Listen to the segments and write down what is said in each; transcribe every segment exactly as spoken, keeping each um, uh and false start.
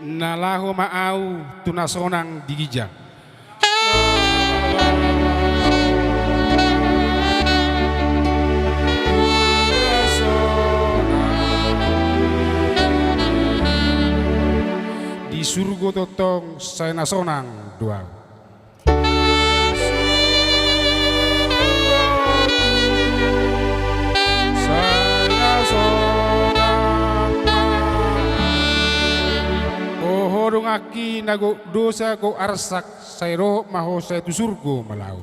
Na laho ma ahu tu na sonang di ginjang. Di surgo tongtong sai na sonang do ahu. O ho donganki na gok dosa gok arsak, sai rohot ma ho sai tu surgo ma laho.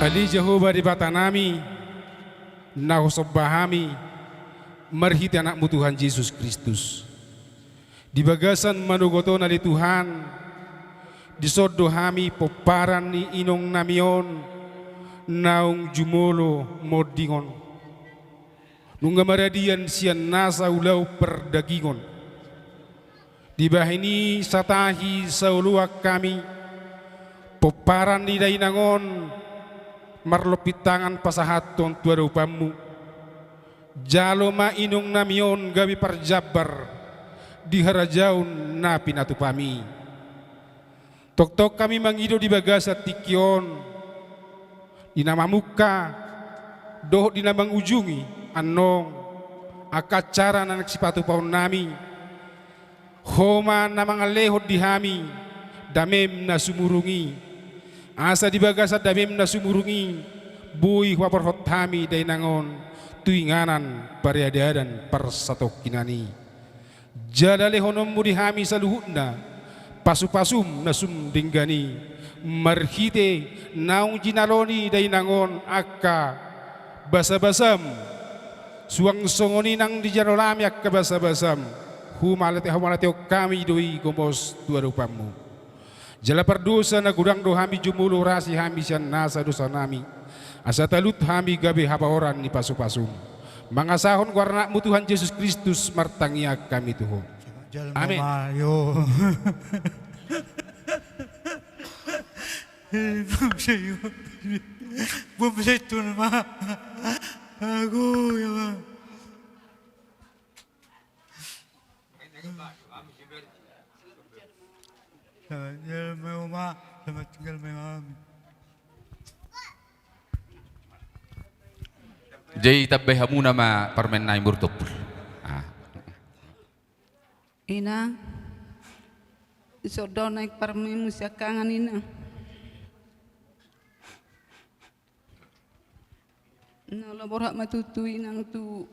Ale Jahowa Debatanami, na husomba hami marhite Anakmu Tuhan Jesus Kristus. Di bagasan manogot on ale Tuhan, dison do hami pomparan ni inongnami on naung jumolo monding on. Nunga maradian sian nasa ulaon pardagingon. Dibahen i satahi saoloan hami, pomparan ni dainang on marlompit tangan pasahathon tu adopanMu. Jalo ma inongnami on gabe parjambar di harajaon na pinatupami. Tongtong hami mangido di bagasan tingki on, di na mamungka dohot di na mangujungi annon angka acara na naeng sipatupaonnami. Ho ma na mangalehon di hami dameM na sumurung i, asa di bagasan dameM na sumurung i boi hupaborhat hami dainang on tu inganan pariadadan parsatongkinan i. Jala lehononMu di hami saluhutna pasupasuM na sumdenggan i, marhite naung jinalo ni dainang on angka basabasaM, suang songon i nang dijalo nami angka basabasaM, humalatehon hami do i gomos tu adopanMu. Jala pardosa na godang do hami jumolo, rasi hami sian nasa dosanami, asa talut hami gabe hapaoran ni pasupasuM. Mangasahon goar ni AnakMu Tuhan Jesus Kristus martangiang hami tu Ho. Amen. Selamat tinggal, Mama. Selamat tinggal, Mama. Jadi tambai hamu nama parmen nai murtup. Ah. Ina, isodo naik parmen musia kangen, Ina. Na laho borhat ma tutu inang tu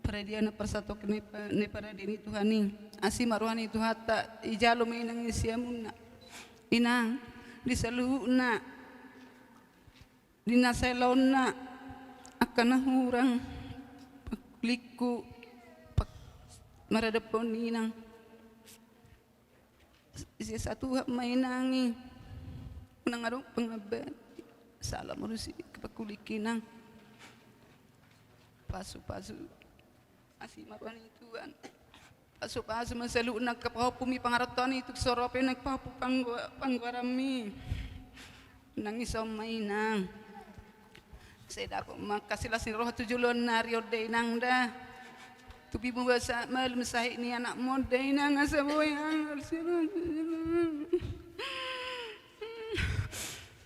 paradian na parsatongkinan ni pa-, ni paradian ni Tuhan i. Asi ma roha ni Tuhanta, ijalo ma inang i siamunna. Inang, di saluhutna, di na sai laonna, angka na hurang, pakulingku, pak-, maradophon inang. Sia satuha ma inang i. Unang adong pangabati. Salam urusi kepakulik inang. Pasu-pasu. Asi ma roha ni Tuhan. Pasu-pasu ma saluhutna angka pahompumi pangarantoan i tu soropi nang pahompu panggo-, panggoaranmi. Nang ison ma inang. Sai dapot ma angka silas ni roha tu joloan ni ari on da inang da. Tupimu ma sahat malum sahit ni anakmu on da inang asa boi anggo.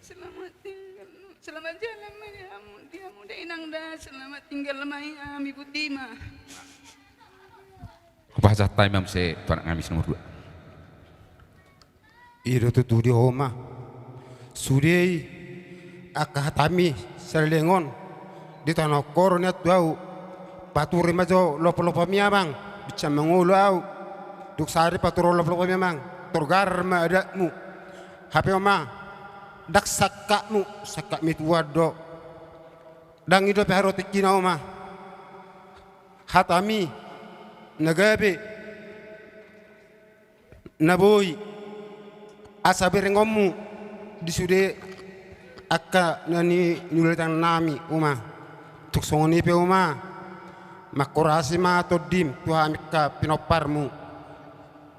Selamat tinggal. Selamat jalan ma di hamu, di hamu da inang da. Selamat tinggal ma i ami buti ma. Hupasahat hami ma muse tu anak nami si nomor dua. I do tutu di ho ma. Sude i angka hatami saleleng on di tano Koro nian tu ahu. Paturi ma jo lopo-lopomi amang, binsan mangolu ahu. Dung sada i paturi lopo-lopomi amang, torgar ma adatmu. Hape on ma, ndang sangkapmu, sangkapmi Tuhan do. Ndang i dope harotingkina on ma. Hatami na gabe na boi asa berengonmu di sude angka na ni-, niulitan nami on ma. Tung songon i pe Oma, manghorasi ma tondim tu hami angka pinomparmu,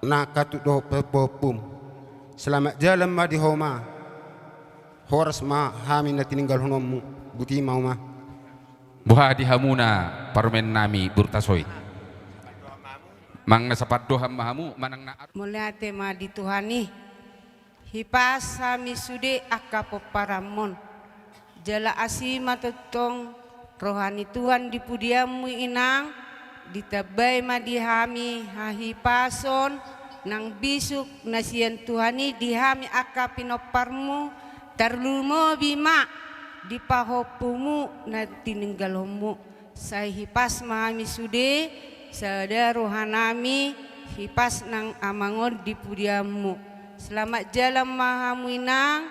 nang angka tu dohot pahompum. Selamat jalan ma di ho Oma. Horas ma hami na tininggalhononmu. Boti ma Oma. Boha di hamuna parumaennami Burtasoi? Manang na sapandohan ma hamu manang na ar- Mauliate ma di Tuhan i. Hipas hami sude angka pomparanmon. Jala asi ma tongtong roha ni Tuhan di pudianmu inang, ditambai ma di hami hahipason nang bisuk na sian Tuhan i di hami angka pinomparmu, tarlumobi ma di pahompumu na tininggalhonmu. Sai hipas ma hami sude, sada rohanami, hipas nang amang on di pudianmu. Selamat jalan ma hamu inang,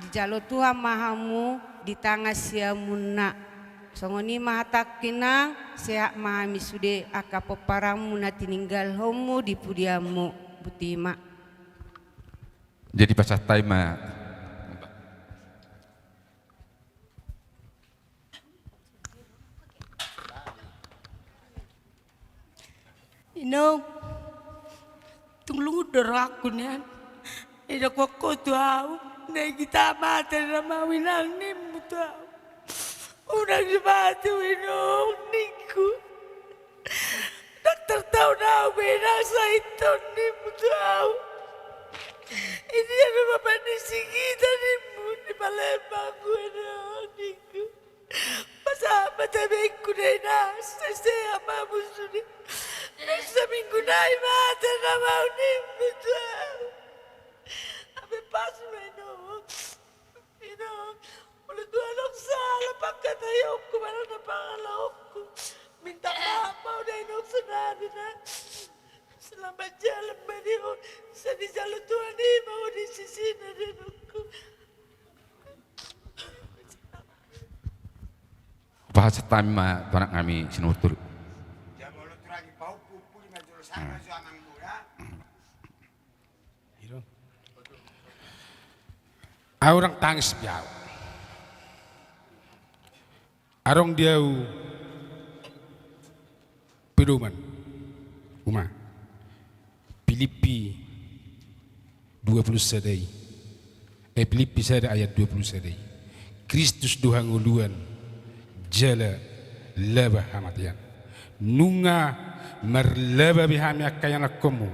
dijalo Tuhan ma hamu di tangan siamunna. Songon i ma hatangku inang, sehat ma hami sude angka pomparanmu na tininggalhonmu di pudianmu. Boti ma. Jadi pasahat hami ma. Inong, tung lungun do rohangku nian. Ida kuakko tu au, na i gita mate nama au inang nimmu tu au. Unang di mate au inong ningku. Ndang tartaon au be inang sahit on nimmu tu au. Ini anu bapak ni si gita nimmu di Palembang gue inong ningku. Pasahat ma tabengku da inang, sai sehat ma hamu sude. Nang saminggu nai mate nama au nimmu tu au. Hape pas ma inong. Inong, molo tung adong sala pangkataionku manang na pangalaonku, minta maaf ma au da inong sonari na. Selamat jalan ma di ho, sai dijalo Tuhan i ma ho di sisina da inongku. Pasahat hami ma tu anaknami si nomor tolu. Au ndang tangis be au. Adong di au pedoman, Uma. Pilippi dua puluh sada i. Eh, Pilippi sada ayat dua puluh sada i. Kristus do hangoluan jala laba hamatean. Nunga marlaba be hami angka ianakkonmu,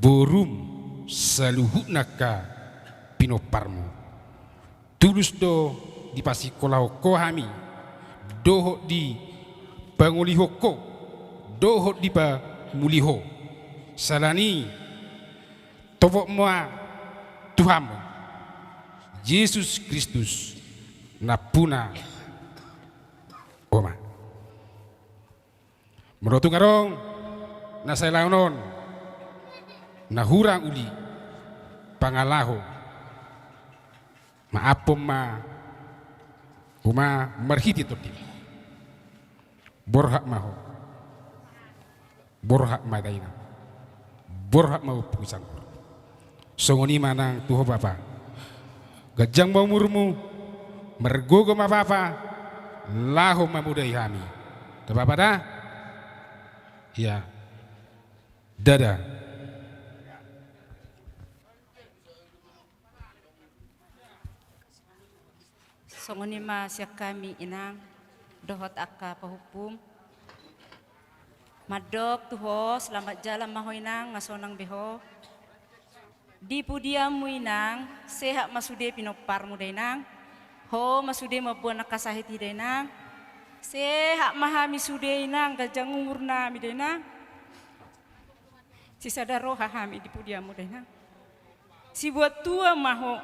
borum, saluhutna angka pinomparmu. Tulus do dipasingkolahon ho hami, dohot dipangolihon ho, dohot dipamuli ho. Siala ni i, topot ma Tuhanmu Jesus Kristus nampuna ho ma. Molo tung adong na salelengon on na hurang uli pangalaho, maaphon ma Uma marhite tondim. Borhat ma ho. Borhat ma dainang. Borhat ma ompu i sanggur. Songon i ma nang tu ho bapa. Ganjang ma umurmu, margogo ma bapa, laho mamodai hami. Da bapa da? Ia. Dada. Songon i ma sian hami inang, dohot angka pahompum. Mandok tu ho, selamat jalan ma ho inang, nga sonang be ho. Di pudianmu inang, sehat ma sude pinomparmu da inang. Ho ma sude mamboan angka sahit i da inang. Sehat ma hami sude inang, ganjang umurnami da inang. Sisada roha hami di pudianmu da inang. Sibuat tua ma ho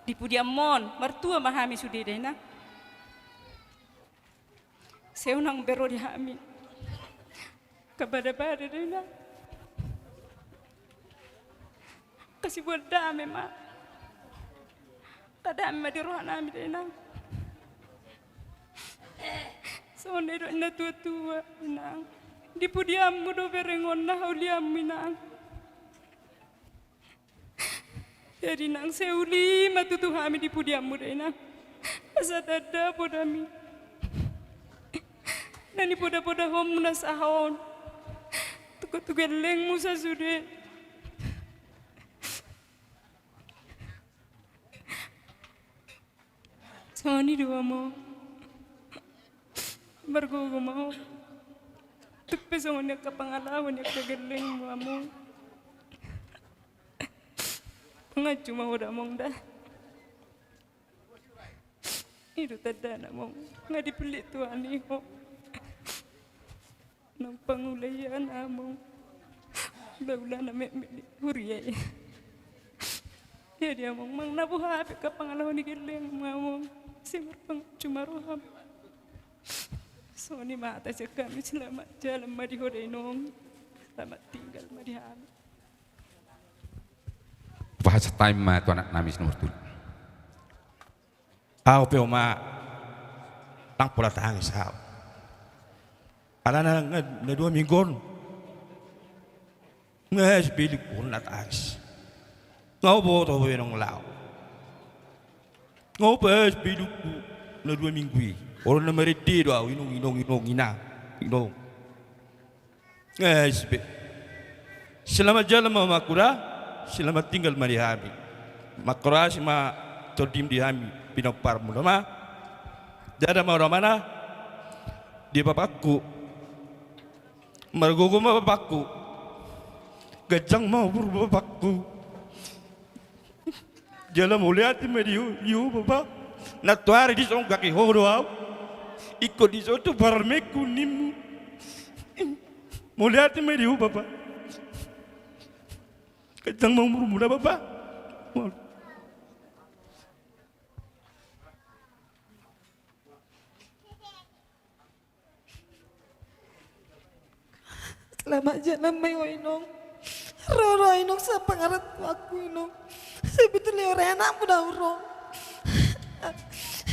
di pudianmon, martua ma hami sude da inang. Sai unang be ro di hami angka badabada da inang. Angka sibuat dame ma. Angka dame ma di rohanami da inang. Songon na nidok ni natuatua inang. Di pudianmu do berengon na haulianmu inang. Jadi nang sai uli ma tutu hami di pudianmu da inang. Asa tanda podami. Na nipoda-podahonmu na sahat on tu gellengmu sasude. Songon i do among. Margogo ma ho. Tung pe songon i angka pangalaho ni angka gellengmu among. Panganju ma ho da among da. I do tandana among, nga dipillit Tuhan i ho. Nang pangula i among, baulana metmet ni huria i. Jadi among, manang na boha pe angka pangalaho ni gellengmu among, sai marpanganju ma roham. Songon i ma hata sian hami, selamat jalan ma di ho da inong. Selamat tinggal ma di hami. Pasahat hami ma tu anak nami si nomor tolu. Ahu pe oma, ndang pola tangis ahu. Alana nga na dua minggu on, nga sipilik on na tangis. Nga huboto be inong laho. Nga hupaas be hidupku na dua minggu i. Olo na marende do ahu, inong, inong, inong, ina, inong. Eh, S B. Selamat jalan ma omakku da. Selamat tinggal ma di hami. Mangkorasi ma tondim di hami pinomparmu da ma. Ndada ma rohamuna di bapakku. Margogo ma bapakku. Ganjang ma umur bapakku. Jala mauliate ma di ho, di ho bapa. Nantoari dison gage ho do ahu. Ingkon dison tu parmeku nimmu. Mauliate ma di ho bapa. Ganjang ma umurmu da bapa. Selamat jalan ma i ho inong. Ro ro inong, sapangarantoanku inong. Sebetulna ro anakmu da ro.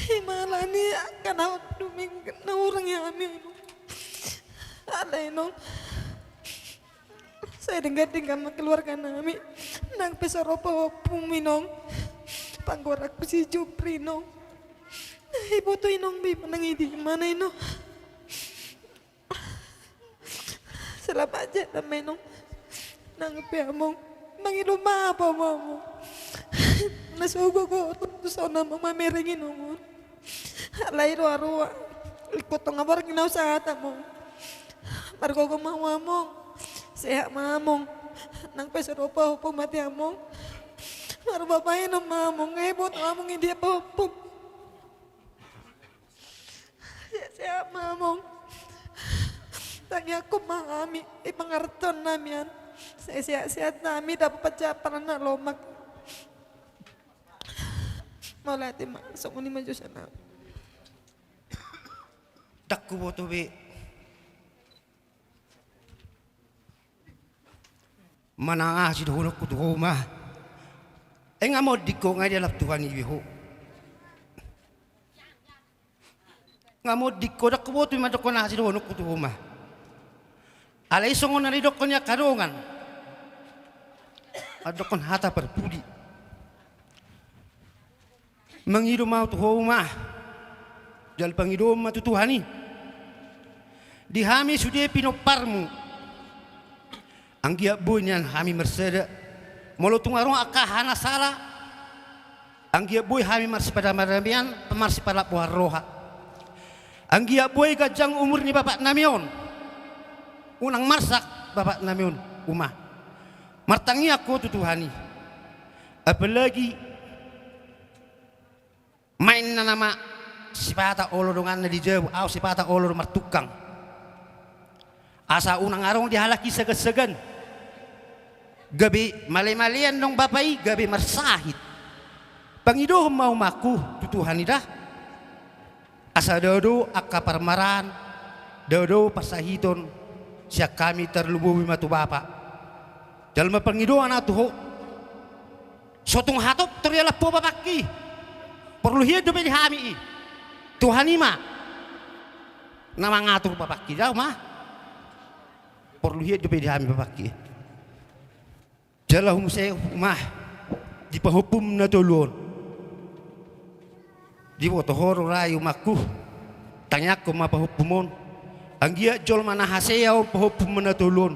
Ima alani angka na dumenggan na hurang i hami inong. Alai inong, sai denggan-denggan ma keluarga nami. Nang pe so ro pahompum inong, panggoarku si Jupri inong. Iboto inong be manang i di mana inong. Selamat jalan ma inong. Nang pe among, mangido maaf among. Na so gogo tu son among mamereng inong on. Alai roa-roa, ingkon tonga borngin au sahat among. Margogo ma ho among. Sehat ma among. Nang pe so ro pahompum ate among, marbabaenon ma among, nga iboto among i dia pahompum. Sehat-sehat ma among. Tangiangkon ma hami, i pangarantoan nami an. Sai sehat-sehat nami, dapot pansamotan na lomak. Mauliate ma, songon i ma jo sian au. Ndang huboto be manang aha sidohononku tu ho, Uma. Ai nga monding ho, nga dialap Tuhan i be ho. Nga monding ho, ndang huboto be mandokkon aha sidohononku tu ho, Uma. Alai songon na nidokkon ni angka dongan, mandokkon hata parpudi. Mangido ma au tu ho, Uma. Jala pangidoon ma tu Tuhan i. Di hami sude pinomparmu, anggiat boi nian hami marsada. Molo tung adong angka aha na sala, anggiat boi hami marsipadamedamean, marsipadapotan roha. Anggiat boi ganjang umur ni bapak nami on. Unang marsak bapak nami on, Uma. Martangiang ho tu Tuhan i. Apalagi main na nama sipata olo donganna di jabu, au sipata olo do martungkang. Asa unang adong di halak i sagan-sagan. Gabe male-malean dong bapa i, gabe marsahit. Pangidohon ma, Umangku, tu Tuhan i da. Asa dao do angka parmaraan, dao do parsahiton sian hami, tarlumobi ma tu bapa. Jala ma pangidoan au tu ho. So tung hatop tor dialap ho bapangki. Porlu hian dope di hami i. Tuhan i ma na mangatur bapangki, da Uma. Porlu hian dope di hami bapangki. Jala muse, Uma, di pahompum na tolu on. Diboto ho do ra i, Umangku. Tangiangkon ma pahompum on. Anggiat jolma na hasea on pahompu ma na tolu on.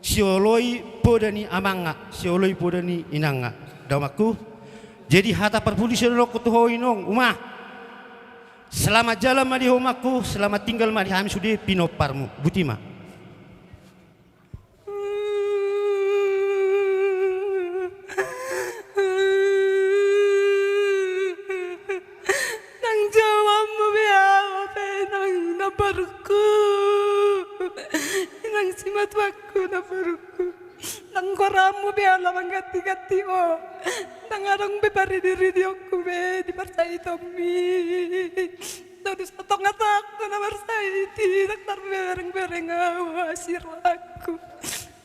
Sioloi poda ni amangna, sioloi poda ni inangna. Da omakku. Jadi hata parpudi sian dohononku tu ho inong, uma. Selamat jalan ma di ho omakku, selamat tinggal ma di hami sude pinomparmu. Botima. Nang jawabanmu be aha pe nang namborungku, nang simatuangku namborungku. Nang goarmu be aha na mangganti-ganti ho. Nang adong be paridih-ridihonku be di parsahitonmi. Tolu satonga taon na marsahiton, nang tarbereng-bereng ahu hasirangku.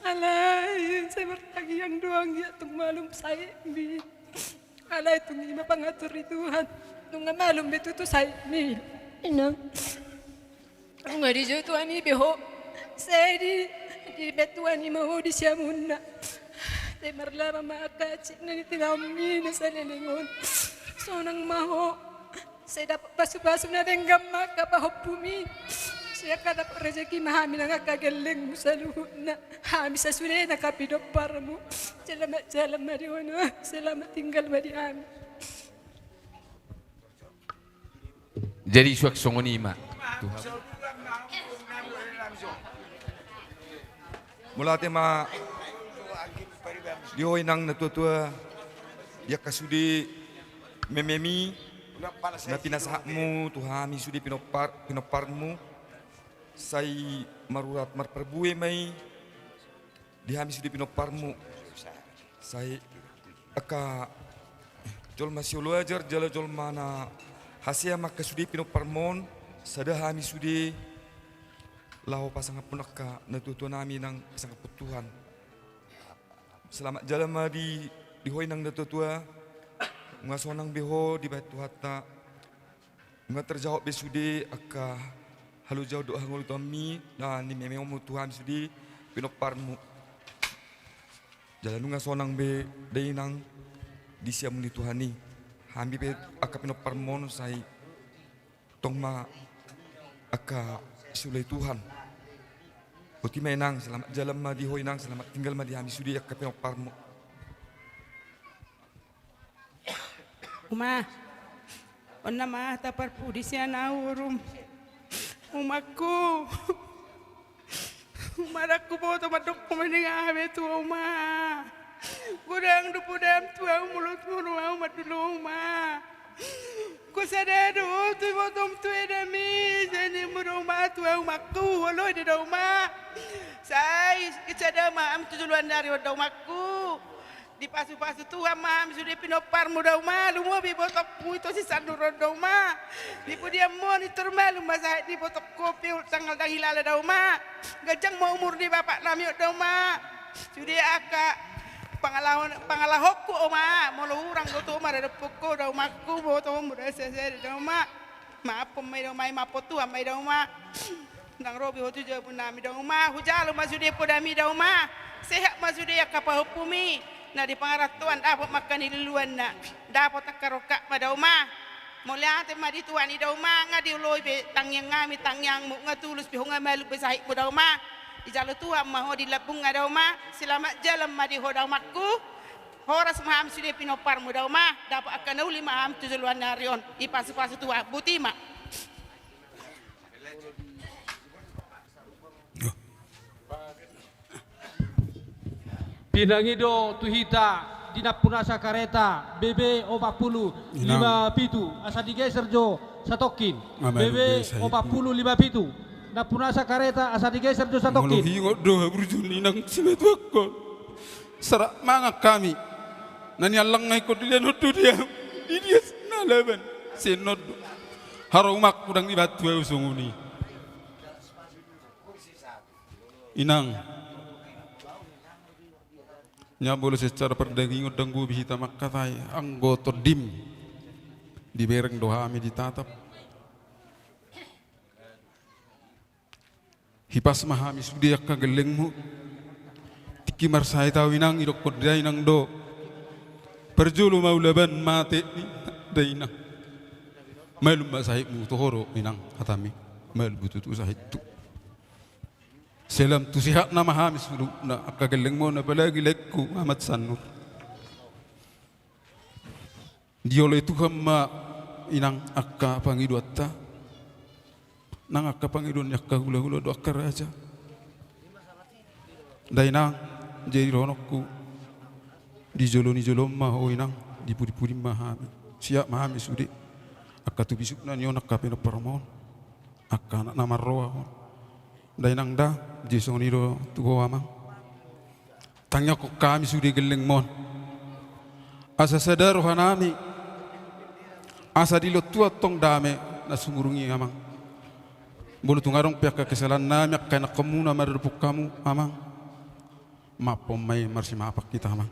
Alai sai martangiang do anggiat tung malum sahitmi. Alai tung i ma pangatur ni Tuhan. Nunga malum be tutu sahitmi. Inang. Nunga dijou Tuhan i be ho. Sai di, dibaen Tuhan i ma ho di siamunna. Sai marlama ma angka hansit na nitinaonmi na saleleng on. Sonang ma ho. Sai dapot pasu-pasu na denggan ma angka pahompumi. Sai angka dapot rejeki ma hami nang angka gellengmu saluhutna. Hami sasudena angka pinomparmu. Selamat jalan ma di ho, selamat tinggal ma di hami. Jadi suang songon i ma. Tuhan. Mauliate ma di ho inang na tua-tua, di angka sude mememi na pinasahatmu tu hami sude pinompar, pinomparmu, sai marurat marparbue ma i di hami sude pinomparmu. Sai angka jolma sioloajar jala jolma na hasea ma angka sude pinomparmu on, sada hami sude laho pasangaphon angka na tua-tua nami nang pasangaphon Tuhan. Selamat jalan ma di, di ho inang na tua-tua. Nunga sonang be ho dibaen Tuhanta. Nunga terjawab be sude angka halojaon dohot hangoluanmi na nimemeonmu tu hami sude pinomparmu. Jala nunga sonang be da inang di siamun ni Tuhan i. Hami pe angka pinomparmu on sai tong ma angka sioloi Tuhan. Botima inang, selamat jalan ma di ho inang, selamat tinggal ma di hami sude angka pinomparmu. Uma, on nama hata parpudi sian ahu, Uma. Umakku. Uma, ndang huboto mandok hamu, ninna be tu ahu, Uma. Godang do podam tu ahu molo tu ahu mandulu, Uma. Anggo sada do tu ibotom tu edami, sai nimmu do, Uma, tu ahu, Umakku, holoi do da, Uma. Sai sada ma hami tu joloan ni ari on da, Umakku. Dipasu-pasu Tuhan ma hami sude pinomparmu da, Uma, lumobi ibotommu i tu sisanduron da, Uma. Di pudianmu on i tor malum ma sahit ni ibotongku, piul tanggal dang hilala da, Uma. Ganjang ma umur ni bapak nami on da, Uma. Sude angka pangalahon, pangalahonku, Uma, molo hurang do tu, Uma, rade dompungku da, Umakku, botommu da sasada da, Uma. Maaphon ma i da, Uma, i maaphon Tuhan ma i da, Uma. Ndang ro be ho tu jabu nami da, Uma, hujalo ma sude podami da, Uma. Sehat ma sude angka pahompumi na di pangarantoan, dapot ma angka niluluanna, dapot angka rongkap ma da, Uma. Mauliate ma di Tuhan i da, Uma, nga dioloi be tangiang nami tangiangmu, nga tulus be ho, nga malum be sahitmu da, Uma. Dijalo Tuhan ma ho di lambungna da, Uma. Selamat jalan ma di ho da, Umakku. Horas ma hami sude pinomparmu da, Uma. Dapot angka na uli ma hami tu joloan ni ari on. Dipasu-pasu Tuhan. Botima. Pinangido tu hita di Nampunasa Kareta B B opat pulu lima pitu, asa digeser jo satongkin. B B opat pulu lima pitu. Nampunasa Kareta, asa digeser jo satongkin. Molo hingot do haburju ni inang simatuangkon, sarat mangan hami. Na niallang na ingkon dilehon do di ahu, di dia na laban sian on do. Haromakku ndang dibantu ahu songon i. Inang, nya molo secara pardagingon ndang gobi hita mangkatai, anggo tondim dibereng do hami ditatap. Hipas ma hami sude angka gellengmu. Tingki marsahit ahu, Inang, didokkon da inang do, parjolo ma ulaban mate ni da, Inang. Malum ma sahitmu tu ho do, Inang, hatami. Malbututu sahat tu. Salam tu sehatna ma hami saluhutna angka gellengmon, apalagi laengku Amat Sannur. Dioloi Tuhan ma, Inang, angka pangidoanta, nang angka pangidoan ni angka hulahula dohot angka raja. Dainang, jadi dohononku, di jolo ni jolom ma ho, Inang, di pudipudi ma hami. Siap ma hami sude angka tu bisukna ni on angka pinomparmon, angka anak na marroha on. Dainang da, jadi songon i do tu ho, Amang. Tangiangkon hami sude gellengmon, asa sada rohanami, asa dilehon Tuhan tong dame na sumurung i, Amang. Molo tung adong pe angka kesalaannami angka ianakhonmuna mandok hamu, Amang, maafhon ma i, marsimaafan hita, Amang.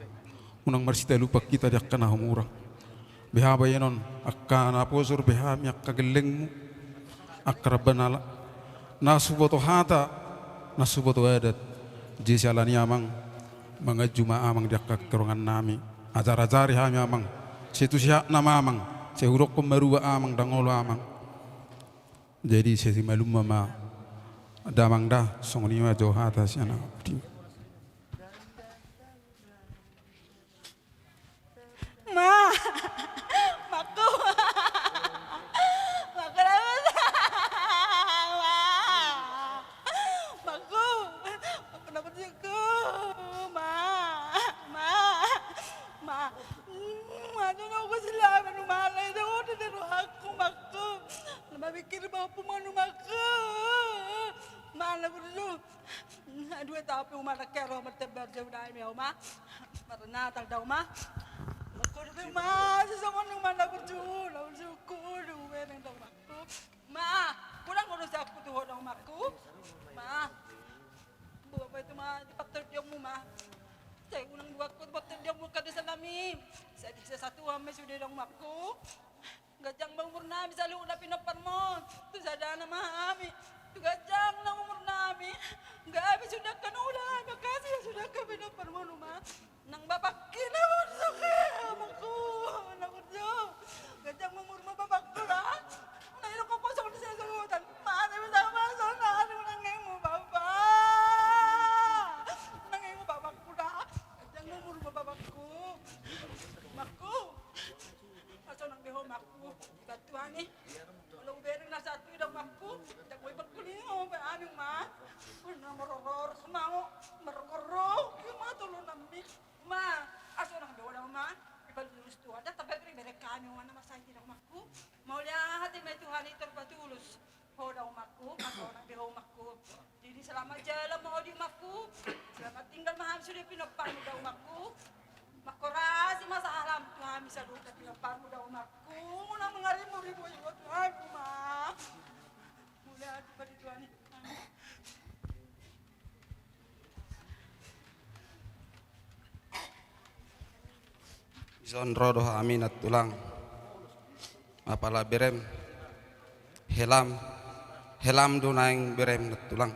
Unang marsitalupan hita di angka na humurang. Beha baenon, angka naposo dope hami angka gellengmu, angka ramba nala, na so huboto hata, na so huboto adat. Jadi siala ni i, Amang, manganju ma Amang di angka kekurangannami. Ajar-ajari hami, Amang, sai tu sehatna ma, Amang, sai hudokkon marubah, Amang, ndang olo, Amang. Jadi sai malum ma, ma damang da, songon i ma jo hata sian au. Ma, makku, makku na pusu, ma, makku, makku na pusu, ma, ma, ma, ma, tu na husilami, ma, na ida ode di rohangku, makku, na mamikiri ma ompu, ma, makku, ma, na pusu. Aduh, tapi uma na kero martembar jauh dai me uma. Marnatal da uma. Makku dope uma, sisongon uma na burju, na burju ku, aduh, bereng da umakku. Ma, kurang ngolu siapku tu ho da umakku. Ma. Boha pe tu ma, di pator dia mu ma. Sai unang buat ku pator dia mu kada salami. Sai bisa satu ame sudah da umakku. Ganjang ma umurnami saluhutna pinomparmon. Tu sadana ma hami. Tu ganjangna umurnami. Gabe suda angka na ulaon, makasih ma suda angka pinomparmon uma. Nang bapakki na burju, makku, na burju. Ganjang ma umurmu bapakku da. Nang i do kosong di saluhutan. Mate ma sama sonari, nang i mu bapa. Nang i mu bapakku da. Ganjang ma umurmu bapakku. Makku. Asa unang be ho makku. Dibantu hami. Molo hubereng na satu i da umakku, ndang boi pangkulingo be hami ma. Na maroror ma ho, margorok ma tolonanmi. Ma, asa unang be ho da uma. Dipalu-lus Tuhan da, tabe bereng-bereng hami ma na marsahit i da umakku. Mauliate ma Tuhan i tarpatulus. Ho da umakku, asa unang be ho umakku. Jadi selamat jalan ma ho di umakku. Selamat tinggal ma hami sude pinomparmu da umakku. Mangkorasi ma salam tu hami saluhutna pinomparmu da umakku. Unang mangarimbu-rimbu i tu hami ma. Mauliate ma di Tuhan i. Dison ro do hami nantulang. Apala berem, helam, helam do naeng berem nantulang.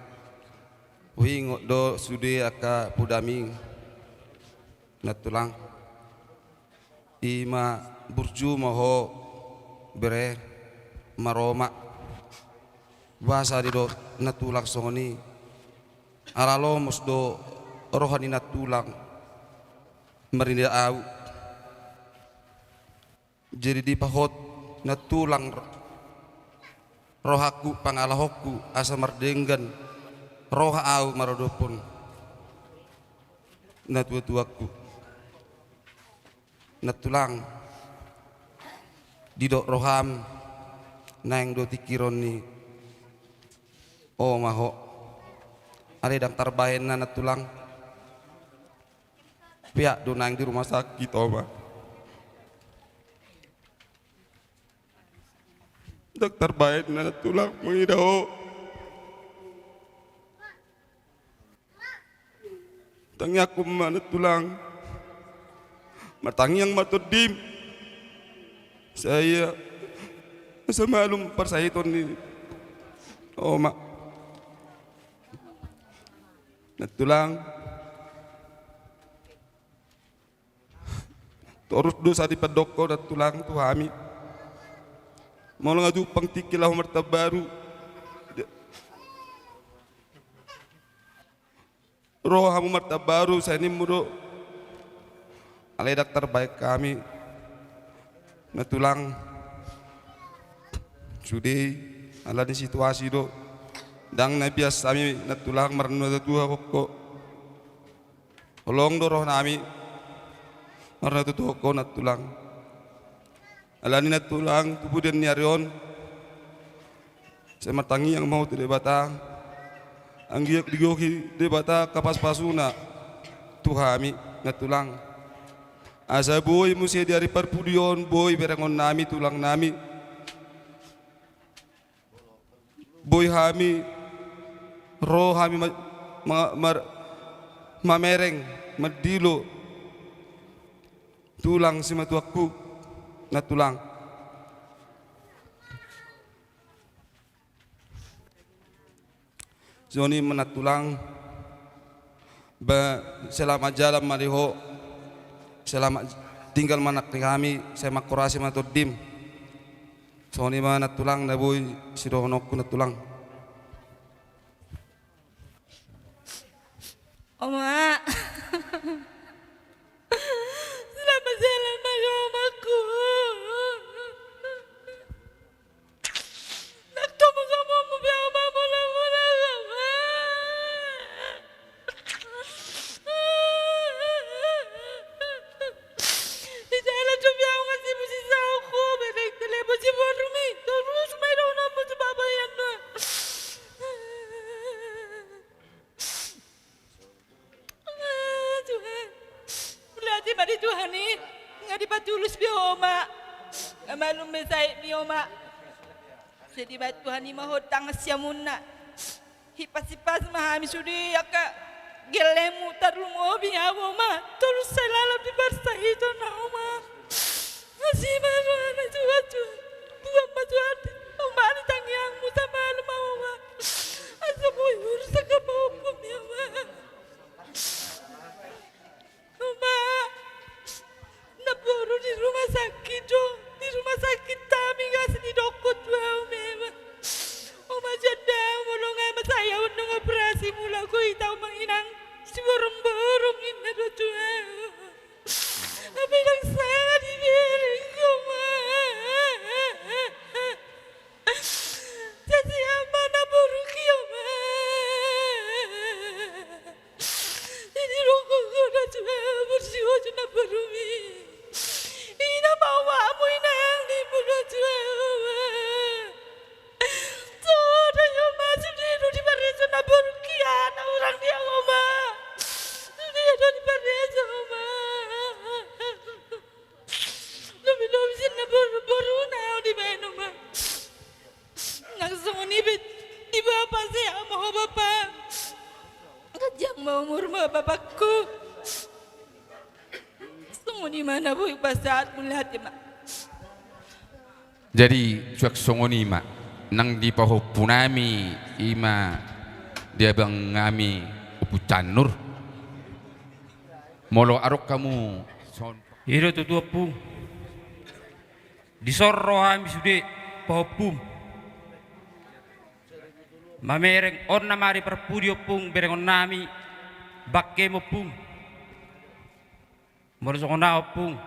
Huingot do sude angka podami nantulang. Ima burju ma ho bere, maroma. Boasa didok nantulang songon i? Ala lomos do roha ni nantulang marnida au. Jadi dipahot nantulang ro-, rohangku, pangalahonku, asa mardenggan roha au maradophon natuatuangku. Nantulang, didok roham naeng do tingki on ni oma ho. Alai ndang tarbahen na nantulang. Peak do naeng di rumah sakit oma. Ndang tarbahen na nantulang mangida ho. Tangiangku ma nantulang. Martangiang ma tondim. Sai ia asa malum parsahiton ni oma. Nantulang. Torus do sa dipandok ho nantulang tu hami. Molo nga jumpang tingki laho martambaru di, ro hamu martambaru, sai nimmu do. Alai ndang tarbahen hami nantulang sude i, alani situasi do. Ndang na bias hami nantulang marnatuatuhon ho. Holong do rohanami marnatuatuhon ho nantulang. Alani nantulang tu pudian ni ari on, sai martangiang ma ho tu Debata, anggiat digohi Debata hapasupasu-Na tu hami nantulang. Asa boi muse di ari parpudi on, boi berengonnami, tulangnami, boi hami, ro hami ma-, ma-, mar-, mamereng, mandilo tulang simatuangku nantulang. Songon i ma nantulang, ba, selamat jalan ma di ho, selamat tinggal ma nang di hami, sai manghorasi ma tondim. Songon i ma nantulang na boi sidohononku nantulang. Oma. Selamat jalan ma di ho omaku. Nang tommu tommu pe oma, mula mula oma. Di jalan dope au ngasimu sisaoku, bereng telepon si borumi, torus ma idohononmu tu bapa i annon. Ah, Tuhan. Mauliate ma di Tuhan i, nga dipatulus be ho oma. Nga malum be saitmi oma. Sai dibahen Tuhan i ma ho tangan siamunna. Hipas-hipas ma hami sude angka gellengmu, tarlumobi au oma. Torus sai lalap di parsahiton na oma. Asi ma rohana Tuhan, Tuhan. Tuhan ma Tuhan. Ombali tangiangmu, sabar ma oma. Asa boi urus angka pahompu ni oma. Oma, naboru di rumah sakit do, di rumah sakit hami, nunga didokkon tu au memang. Oma, janda, molo nga mansai au nunga operasi mula go hita oma inang, siborong-borong inna do tu au. Hape ndang sanga dibereng oma. Jadi ama naboru ki oma. Jadi rokok kona tu au, bersihoju naborumi. Ina ma omakmu inang, nimmu do tu au oma. Soda i oma, sude do diparejo naboru ki, anak urang dia oma. Sude do diparejo oma. Lobi-lobi sian naboru, boruna au dibahen oma. Nang songon i pe di bapa, sehat ma ho bapa. Ganjang ma umurmu bapakku. Songon i ma na boi hupasahat, mauliate ma. Jadi suang songon i ma nang di pahompunami, i ma di abangnami Ompu Cannur. Molo adong hamu son- I do tutu, Ompung. Dison ro hami sude pahompum. Mamereng, on nama ari parpudi, Ompung, berengonnami, bangkem, Ompung. Molo songon au, Ompung,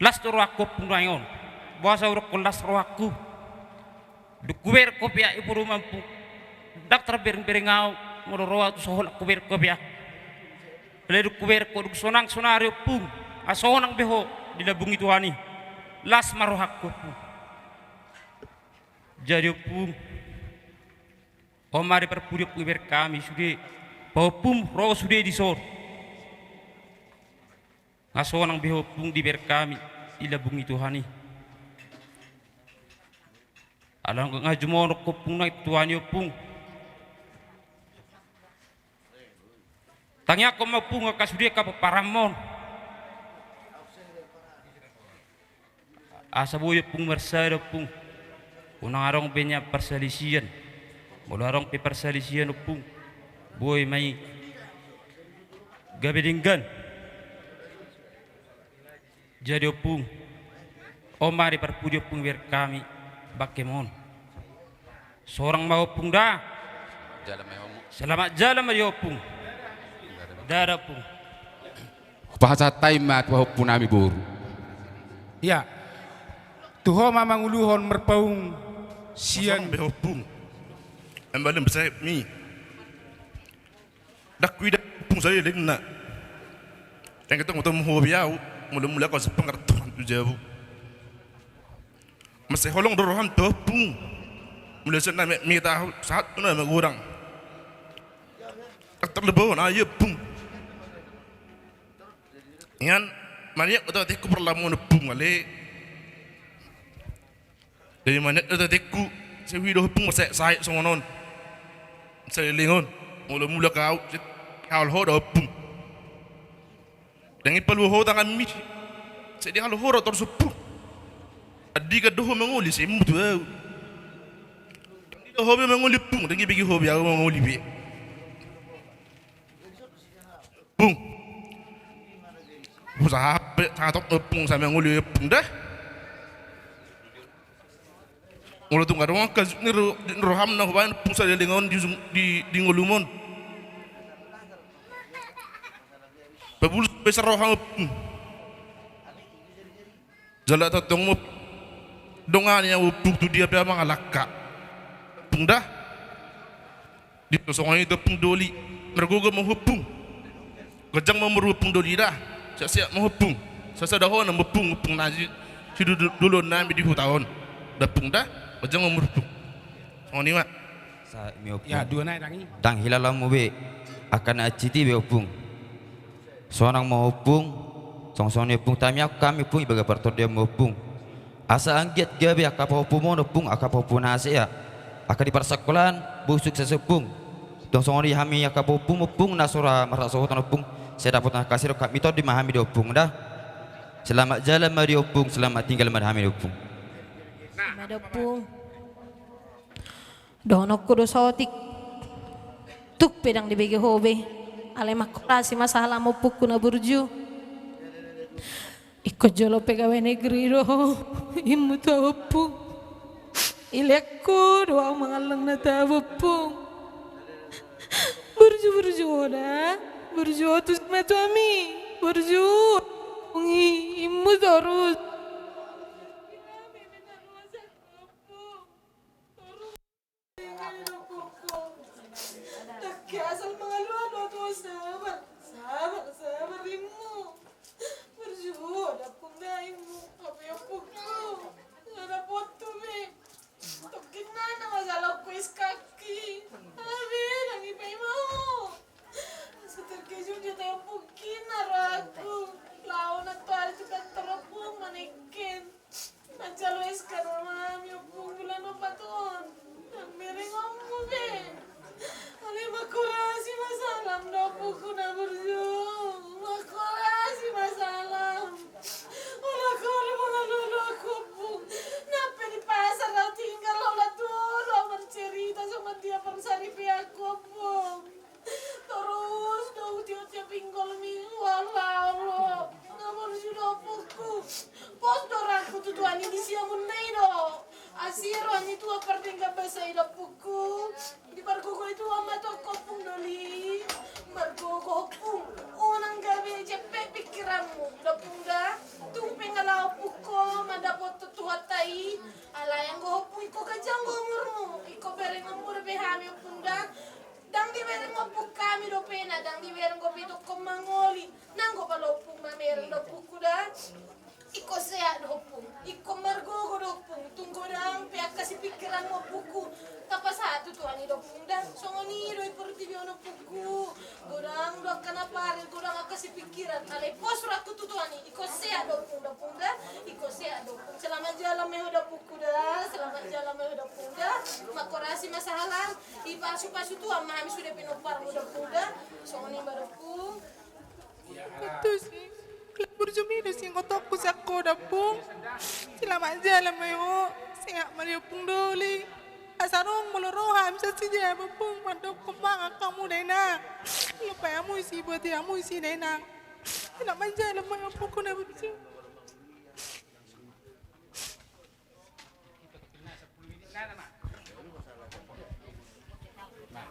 las do rohangku, Ompung, nuaeng on. Boasa hudokkon las rohangku? Dung hubereng kopiak i, Ompung, ndang tarberengbereng au molo ro au tu so holan hubereng kopiak. Alai dung hubereng ho, dung sonang sonari, Ompung, asa sonang be ho dilambungi Tuhan i. Las ma rohangku, Ompung. Jadi, Ompung, on ma ari parpudi, Ompung, dibereng hami sude. Pahompum ro sude dison. Nga sonang be ho, Ompung, dibereng hami, dilambungi Tuhan i. Ala nga jumonok ho, Ompung, nang tu Tuhan i, Ompung. Tangiangkon ma, Ompung, angka sude angka pomparanmon. Asa boi, Ompung, marsada, Ompung. Unang adong be nian parsalisian. Molo adong pe parsalisian, Ompung, boi ma i gabe denggan. Jadi, Ompung, on ma ari parpudi, Ompung, dibereng hami, bangkem on. Sonang ma, Ompung, da. Selamat jalan ma di ho, Ompung. Dadah, Ompung. Hupasahat hami ma tu pahompu nami boru. Ia. Tu ho ma manguluhon marpaung sian. Be, Ompung. Embalem besai mi. Ndang huida, Ompung, salelengna. Ndang ketemu-temu ho be ahu, molo mulak ahu sipangartoran tu jabu. Mansai holong do roham tu ahu, Ompung. Molo sian na metmet ahu, sahat tu na magodang. Ndang tarlumobi ahu, Ompung. Ingan, maniak do atengku parlamu on, Ompung, ale. Jadi maniak do atengku, sai huida, Ompung, mansai sahat songon on. Saleleng on, molo mulak ahu, sai dihaol ho da, Ompung. Ndang i palua ho tanganmi, sai dihaol ho da torus, Ompung. Andigan do ho mangoli, sai immu tu ahu. Ndang i do ho be mangoli, Ompung, ndang i bege ho be ahu mangoli be. Ompung. Usaha pe, sangat, Ompung, sai mangoli, Ompung, da. Molo tung adong angka jut ni ro-, jut ni roham na hubaen, Ompung, saleleng on di, di, di ngolum on. Pabulus pe sa roham, Ompung. Jala tongtong ma dongani ahu, Ompung, tu dia pe ahu mangalangka. Ompung, da. Di songon i do, Ompung, doli. Margogo ma ho, Ompung. Ganjang ma umur, Ompung, doli, da. Sehat-sehat ma ho, Ompung. Sasada ho na, Ompung, Ompung, na si, si du-, du-, duluan nami di huta on. Da, Ompung, da. Ganjang ma umur, Ompung. Songon i ma. Sa-, mi, Ompung. Ia, dua nai, ndang i. Ndang hilala hamu be. Angka na ancit i be, Ompung. Sonang ma ho, Ompung. Songon-songon i, Ompung. Tangiangkon hami, Ompung, ibaga partondianmu, Ompung. Asa anggiat gabe angka pahompum on, Ompung, angka pahompu na hasea. Angka di parsingkolaan, boha sukses, Ompung. Tong songon i hami angka pahompum, Ompung, na so ra marhasohotan, Ompung. Sai dapot angka sirongkap ni tondi ma hami da, Ompung, da. Selamat jalan ma di ho, Ompung, selamat tinggal ma di hami da, Ompung. Selamat, Ompung. Dohononku do saotik. Tung pe ndang dibege ho be. Alai mangkorasi ma sahalam, ompungku na burju. Ingkon jolo pegawai negeri do ho. Immu tu ahu, ompung. Dilehon ho do ahu mangallang na tabo, ompung. Burju, burju ho da. Burju ho tu si matua mi. Burju. Immu torus. Ndang asal mangalualu ahu tu ho, sabar, sabar, sabar, immu. Burju ho da, ompung, da, immu. Hape, ompungku, so dapothu be. Tongkin na masalah ho, SK-ki. Hape ndang dipaima ho. Asa terkejut jo, ompungki, na rohangku. Laho nantoari tu kantor, ompung, maneken. Manjalo SK nama hami, ompung, bulan opat on. Ndang bereng ommu be. Alai mangkorasi ma salam da, ompungku na burju. Mangkorasi ma salam. Holan ho do mangalualu ahu, ompung. Nang pe di pasar ahu tinggal, holan tu ho do ahu marcerita, songon dia parsaripeanku, ompung. Torus do ahu tiop-tiop inggol minggu, Allah, Allah. Na burju da, ompungku. Pos do rohangku tu Tuhan i di siamun na i do. Asi roha ni Tuhan pardenggan basa i da, ompungku. Dipargogo Tuhan ma tu ho, ompung, doli. Margogo, ompung. Unang gabe jempek pikiranmu da, ompung, da. Tung pe nga laho, ompung, ho mandapothon Tuhanta i. Alai anggo ho, ompung, ingkon ganjang do umurmu. Ingkon bereng ommu dope hami, ompung, da. Ndang dibereng, ompung, hami dope na, ndang dibereng dope ingkon mangoli. Nanggo pala, ompung, mamereng da, ompungku, da. Ingkon sehat do ho, ompung. Ingkon margogo do ho, ompung. Tung godang pe angka sipikiranmu, ompungku, tapasahat tu Tuhan i da, ompung, da. Songon i do di portibi on, ompungku. Godang do angka na parer, godang angka sipikiran. Alai pos rohangku tu Tuhan i. Ingkon sehat do ho, ompung, da, ompung, da. Ingkon sehat do ho, ompung. Selamat jalan ma i ho da, ompungku, da. Selamat jalan ma i ho da, ompung, da. Mangkorasi ma sahalam. Dipasupasu Tuhan ma hami sude pinomparmu da, ompung, da. Songon i ma da, ompung. Tusi, burju mi do singkotongku sian ho da, ompung. Selamat jalan ma i ho. Sehat ma di ho, ompung, doli. Asa adong molo ro hami sian Sijabu, ompung, mandokkon mangan hamu da, inang. Lopai hamu isi, buati hamu isi da, inang. Selamat jalan ma i ho, ompungku na burju. Nah,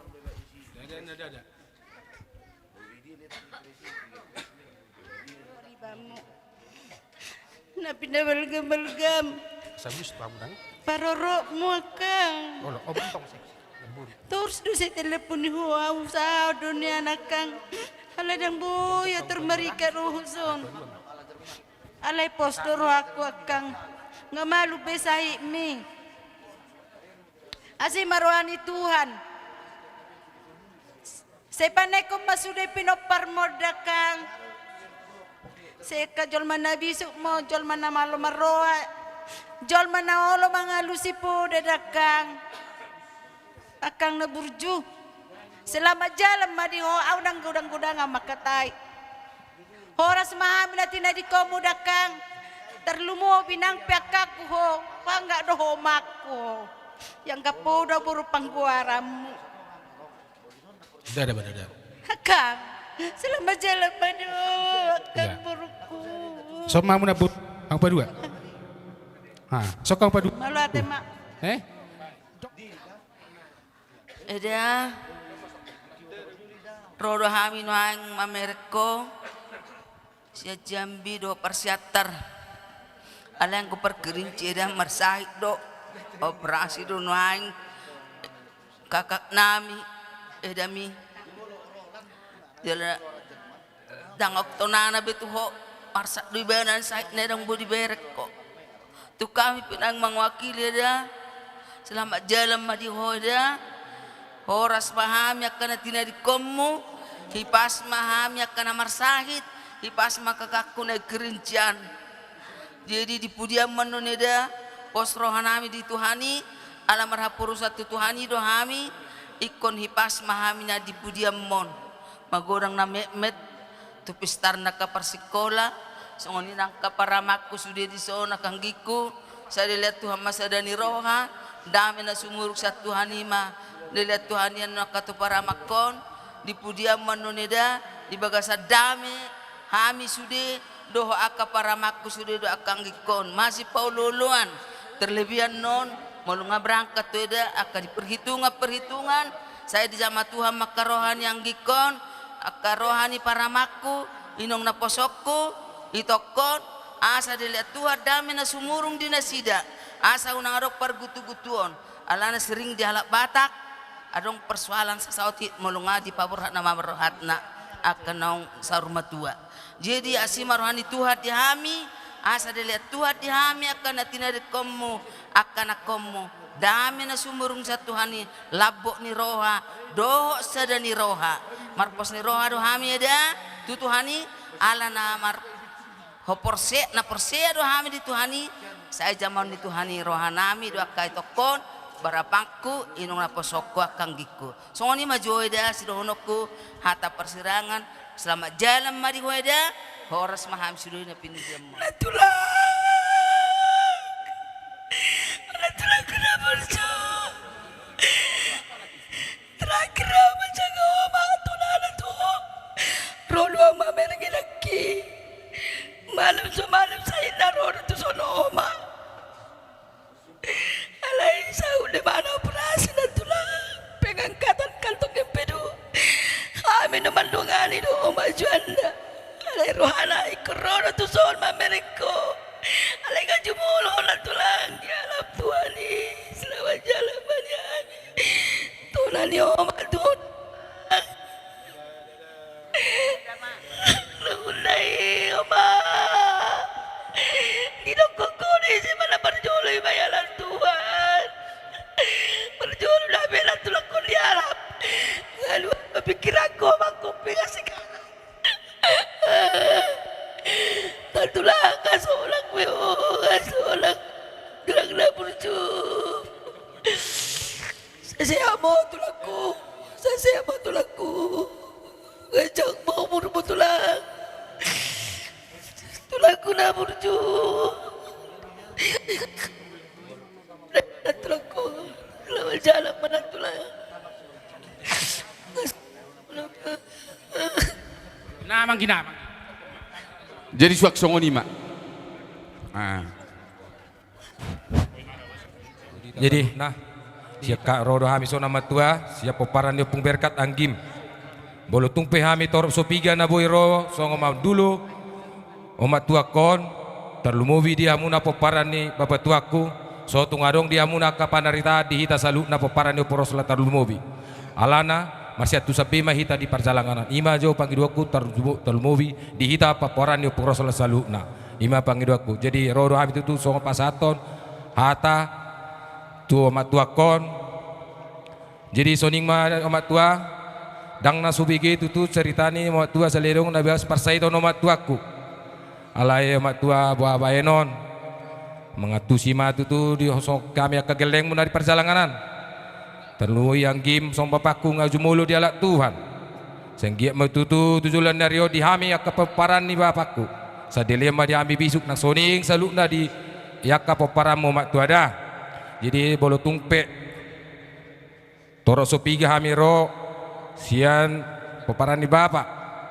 Na pinabalgam-balgam. Sabius tu hamu dang. Parorotmu, Akang. Olo, oh, bentong sih. Torus do sai telepon ni ho au, sahat do nian, Akang. Alai ndang boi atur marikat rohangku son. Alai pos do rohangku, Akang. Nga malu be sahitmi. Asi ma roha ni Tuhan. Sai panaihon ma sude pinomparmon da, Akang. Sai angka jolma na bisuk ma, jolma na malo marroha, jolma na olo mangalusi poda da, Akang. Akang na burju. Selamat jalan ma di ho, au ndang godang-godangan mangkatai. Horas ma hami na tinadingkonmu da, Akang. Tarlumobi nang pe angkangku ho, panggak do ho omakku ho. Ianggap poda boru panggoaranmu. Dada, dada. Akang, selamat jalan ma di ho, Akang borungku. Son ma hamu na, Angkopadua. Ha, son Angkopadua. Malo ate ma. Eh? Eda, ro do hami nuaeng mamereng ho. Sian Jambi do Parsiantar. Alai anggo parkerinci eda marsahit do. Operasi do nuaeng. Kakak nami, edami. Jala dang adong tonana be tu ho. Marsak do ibana sahitna, dang boi dibereng ho. Tu hami pe naeng mangwakili eda. Selamat jalan ma di ho eda. Horas ma hami angka na tinadingkonmu. Hipas ma hami angka na marsahit. Hipas ma kakakku na i Kerincian. Jadi di pudian ma annon eda. Pos roha nami di Tuhan i. Ala marhaporusan tu Tuhan i do hami. Ingkon hipas ma hami na di pudianmon. Magodang na metmet. Tu pistarna angka parsikola, songon i nang angka paramanku sude dison, angka anggingku, sai dilean Tuhan ma sada ni roha, dame na sumurung sian Tuhan i ma, dilean Tuhan i annon angka tu paramanhon, di pudian ma annon eda, di bagasan dame, hami sude, dohot angka paramanku sude dohot angka anggingkon, masipaolooloan, terlebih annon, molo nga berangkat tu eda, angka di perhitungan-perhitungan, sai dijama Tuhan ma angka roha ni anggingkon, angka roha ni paramanku, inong naposongku, itongkon, asa dilean Tuhan dame na sumurung di nasida, asa unang adong pargutugutuon, alana sering di halak Batak, adong persoalan sasaotik molo nga dipaborhat nama borhatna, angka naung saur matua. Jadi asi ma roha ni Tuhan di hami, asa dilean Tuhan di hami angka na tinadingkonmu, angka anakkonmu. Dame na sumurung sian Tuhan i, lambok ni roha, dohot sada ni roha. Marpos ni roha do hami eda, tu Tuhan i, ala na mar-, ho porse-, na porsea do hami di Tuhan i, sai jamaon ni Tuhan i roha nami do angka itongkon, paramanku, inong naposongku angka anggingku. Songon i ma jo eda sidohononku hata parsirangan, selamat jalan ma di ho eda, horas ma hami sude na pinudianmon. Natulang! Natulang, kenapa berjuang? Terakhir au manjaga oma, tonana tu ho. Ro do au mamereng inangki. Malam so malam sahitna ro do tu son oma. Alai sahat do ibana operasi, natulang, pengangkatan kantong empedu. Hami do mandongani do oma Juanda. Alai rohana ingkon ro do tu son mamereng ho. Alai nga jumolo ho, natulang, dialap Tuhan i. Selamat jalan ma di hami. Tona ni oma tu ho. Lungunda i, oma. Didokkon ho do ise ma na parjolo i, ma dialap Tuhan. Parjolo na be, natulang, ho dialap. Nga luas ma pikiranku, oma, ho pe nga sekarang. Natulang, nga solak be ho, nga solak. Gerak na burju. Sai sehat ma ho, tulangku. Sai sehat ma ho, tulangku. Ganjang ma umurmu, tulang. Tulangku na burju. Tulangku. Selamat jalan ma, tulang. Namang ginamang. Jadi suang songon i ma. Ah. Jadi, nah, sian hami ro do hami songon na matua, sian pomparan ni Ompung Berkat anggim. Molo tung pe hami torop so piga na boi ro, songon mandulu, omak tuak on, Tarlumobi di hamuna pomparan ni bapatuangku, so tung adong di hamuna angka panaritaan di hita saluhutna pomparan ni Ompu Roslan tarlumobi. Alana, masiantusan be ma hita di parjalanganan. I ma jo pangidoanku tarlumo-, tarlumobi di hita pomparan ni Ompu Roslan saluhutna. I ma pangidoanku. Jadi, ro do hami tutu songon pasahathon hata tu omaktuangkon. Jadi songon i ma omaktua, ndang na so bege tutu cerita ni omaktua saleleng na bagas parsahiton omaktuangku. Alai omaktua, boha bahenon, mangantusi ma tutu di ho-, songon hami angka gellengmu na di parjalanganan. Tarlumobi anggim songon bapangku nga jumolo dialap Tuhan. Sai anggiat ma tutu tu joloan ni ari on di hami angka pomparan ni bapangku. Sai dilehon ma di hami bisuk nang songon i saluhutna di angka pomparanmu omaktua da. Jadi molo tung pe torop so piga hami ro sian pomparan ni bapa,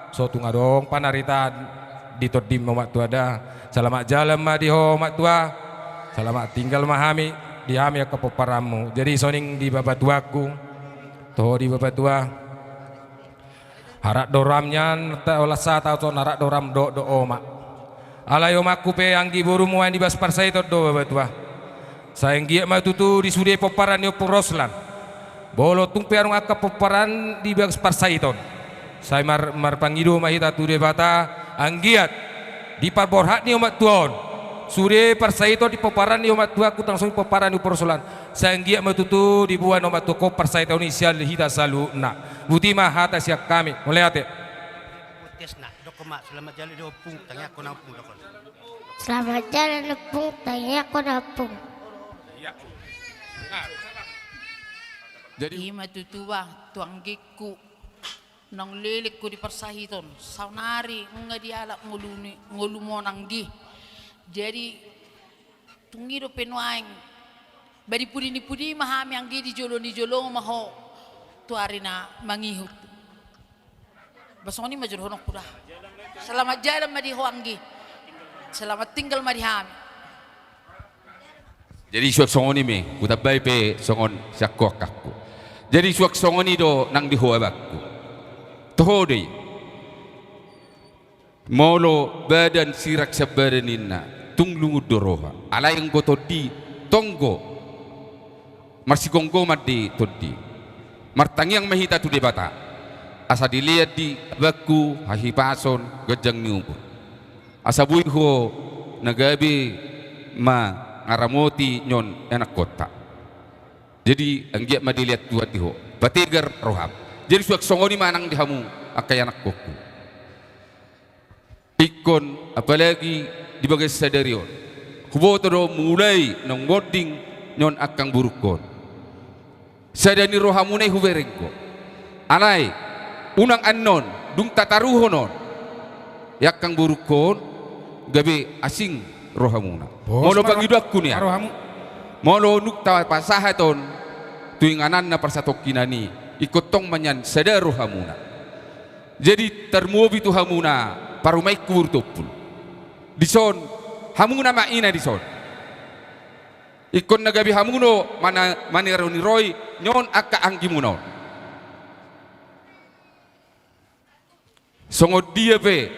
so tung adong panaritaan di tondim omaktua da. Selamat jalan ma di ho omaktua. Selamat tinggal ma hami di hami angka pomparanmu. Jadi songon i di bapatuangku, toho di bapatua. Harat do ram nian, ta-, olas sata on harat do ram dohot do omak. Alai omakku pe anggi boru muaen di bagas parsahiton do bapatua. Sai anggiat ma tutu di sude pomparan ni Ompu Roslan. Molo tung pe adong angka pomparan di bagas parsahiton. Sai mar-, marpangido ma hita tu Debata anggiat di parborhat ni omaktua on. Sude parsahiton di pomparan ni omaktuangku nang songon i pomparan ni Ompu Roslan. Sai anggiat ma tutu diboan omaktuangkon parsahiton i sian hita saluhutna. Boti ma hata sian hami. Mauliate. Selamat jalan ompung, tangiangkon ompung, dokon. Selamat jalan ompung, tangiangkon ompung. Jadi i ma tutu bah tu anggingku. Naung leleng ho di parsahiton, saonari nunga dialap ngoluni, ngolum on anggi. Jadi tung i dope nuaeng, ba di pudi ni pudi ma hami anggi, di jolo ni jolo ma ho tu ari na mangihut. Ba songon i ma jo dohononku da. Selamat jalan ma di ho anggi. Selamat tinggal ma di hami. Jadi suang songon i ma i, hutambai pe songon sian ho angkangku. Jadi suang songon i do nang di ho abangku. Toho do i. Molo badan sirang sian badan ninna, tung lungun do roha. Alai anggo tondi, tonggo. Marsigomgoman di tondi. Martangiang ma hita tu Debata. Asa dilean di abangku hahipason, ganjang ni umur. Asa boi ho na gabe mangaramoti nion ianakkonta. Jadi anggiat ma dilean Tuhan di ho, pategar roham. Jadi suang songon i ma nang di hamu angka ianakkonku. Ingkon apalagi di bagas sadari on, huboto do mulai naung monding nion angkang borungkon. Sada ni rohamuna i huberengkon. Alai unang annon dung tataruhon on, angkang borungkon, gabe asing rohamuna. Molo pangidoanku nian, molo nunga tapasahat on tu inganan na parsatongkinan i, ingkon tong ma nian sada rohamuna. Jadi tarlumobi tu hamuna parumaenku boru Tompul. Dison, hamuna ma ina dison. Ingkon na gabe hamu do mana-, maniroi-niroi nion angka anggimuna on. Songon dia pe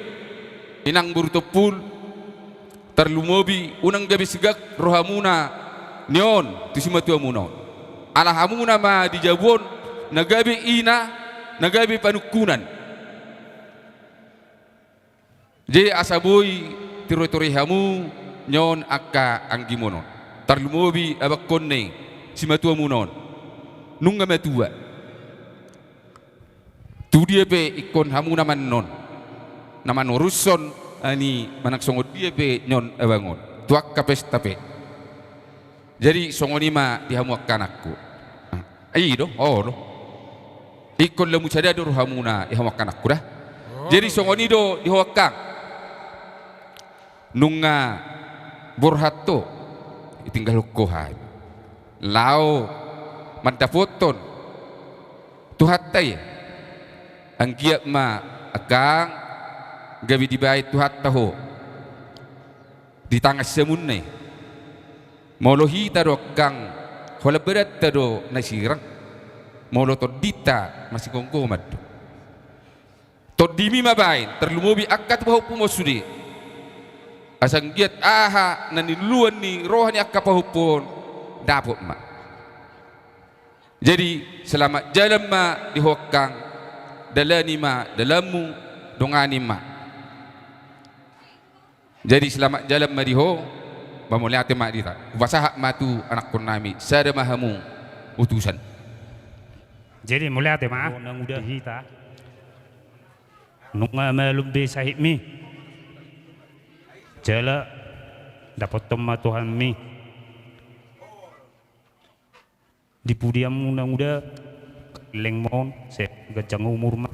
inang boru Tompul, tarlumobi unang gabe sigak rohamuna nion tu simatuamuna on. Ala hamuna ma di jabu on na gabe ina, na gabe panungkunan. Jadi asa boi tiroi-tiroi hamu nion angka anggimuna on. Tarlumobi abangkonna i, simatuamuna on. Nunga matua. Tu dia pe ingkon hamuna ma annon na manorushon, ani manang songon dia pe nion abang on tu angka pesta pe. Jadi songon i ma di hamu angka anakku. Ah, i do, o do. Ingkon lamu sada do rohamuna di hamu angka anakku da. Jadi songon i do di ho angkang. Nunga borhat ho, ditinggalhon ho hami. Laho mandapothon Tuhanta i. Anggiat ma angkang gabe dibahen Tuhanta ho di tangan siamunna i. Molo hita do angkang, holan badanta do na sirang. Molo tondinta marsigomgoman do. Tondimi ma bahen, tarlumobi angka tubuhonmu ma sude. Asa anggiat aha na niluluan ni roha ni angka pahompu on, dapot ma. Jadi, selamat jalan ma di ho angkang, dalani ma dalanmu, dongani ma. Jadi, selamat jalan ma di ho, ba mauliate ma di hita. Hupasahat ma tu anakkonnami, sada ma hamu utusan. Jadi, mauliate ma di hita. Nunga malum be sahitmi. Jala dapothon ma Tuhanmi. Di pudianmu na nguda, leleng ma on, sai ganjang umur ma,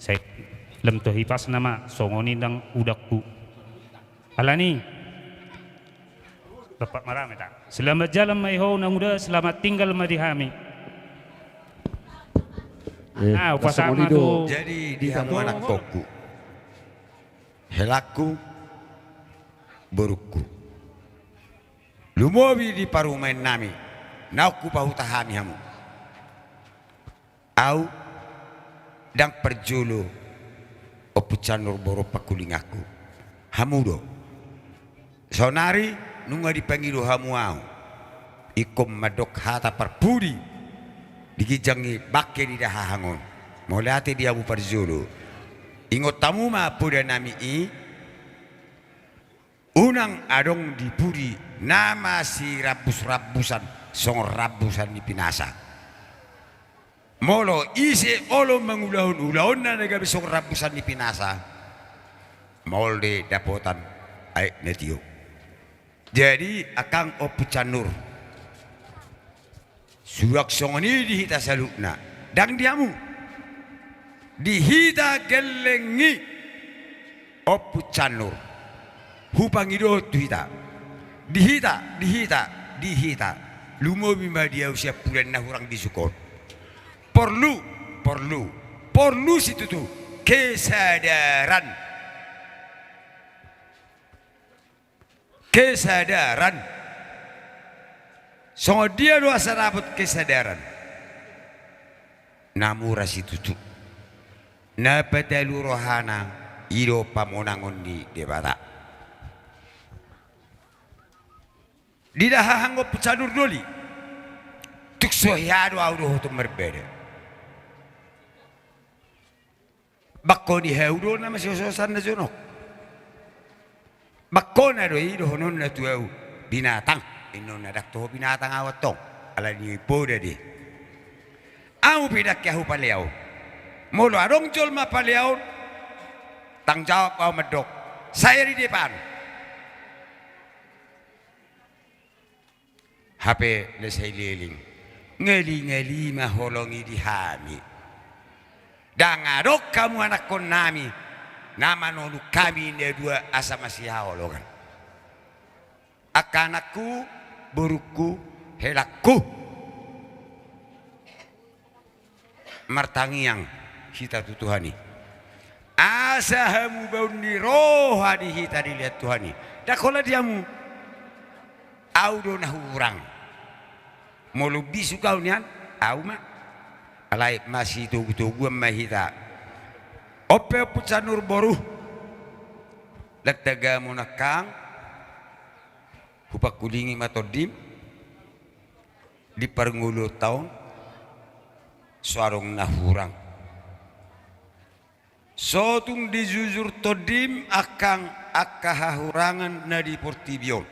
sai lam tu hipasna ma, songon i nang udakku. Alani, lampak marame ta. Selamat jalan ma di ho na nguda, selamat tinggal ma di hami. Eh, ah, upasahat ma tu. Jadi, di hamu anakkonku, helangku, borungku. Lumobi di parumaennami, naung hupahuta hami hamu. Au ndang parjolo Ompu Canur boru pangkulinganku. Hamu do. Saonari nunga dipangido hamu au. Ingkon mandok hata parpudi di ginjang ni bangke ni dahahang on. Mauliate di hamu parjolo. Ingot hamu ma podanami i. Unang adong di pudi na masirambusrambusan songon rambusan ni pinasa. Molo ise olo mangulahon ulaonna na gabe songon rambusan ni pinasa, maol do dapotan aek na tio. Jadi, angkang Ompu Canur, suang songon i di hita saluhutna, ndang di hamu. Di hita gelleng i, Ompu Canur, hupangidohon tu hita. Di hita, di hita, di hita. Lumobi ma di au sian pudian na hurang di sukot. Porlu, porlu, porlu situtu kesadaran. Kesadaran. Songon dia do asa dapot kesadaran? Na mura situtu. Na patalu rohana, i do pamonangon ni Debata. Di dahahang Ompu Canur Doli, tung so hea do au dohoton marbada. Bangko ni hau do na masihososan na jonok. Bangkona do i dohononna tu au binatang. Inonna ndang toho binatang au antong. Alani i poda do i. Au pe ndang hea hupaleaon. Molo adong jolma paleaon, tanggung jawab au mandok. Saya di depan. Hape na sai leleng. Ngali-ngali ma holong i di hami. Ndang adong hamu anakkonnami na manoluk hami na dua asa masihaholongan. Angka anakku, borungku, helangku. Martangiang hita tu Tuhan i. Asa hamubaon ni roha di hita dilehon Tuhan i. Ndang holan di hamu. Au do na hurang. Molo bisuk au nian, au ma. Alai masitogutoguan ma hita. On pe Ompu Canur boru. Ndang tagamon angkang. Hupangkulingi ma tondim. Di parngoluonta on, so adong na hurang. So tung dijujur tondim angkang angka hahurangan na di portibi on.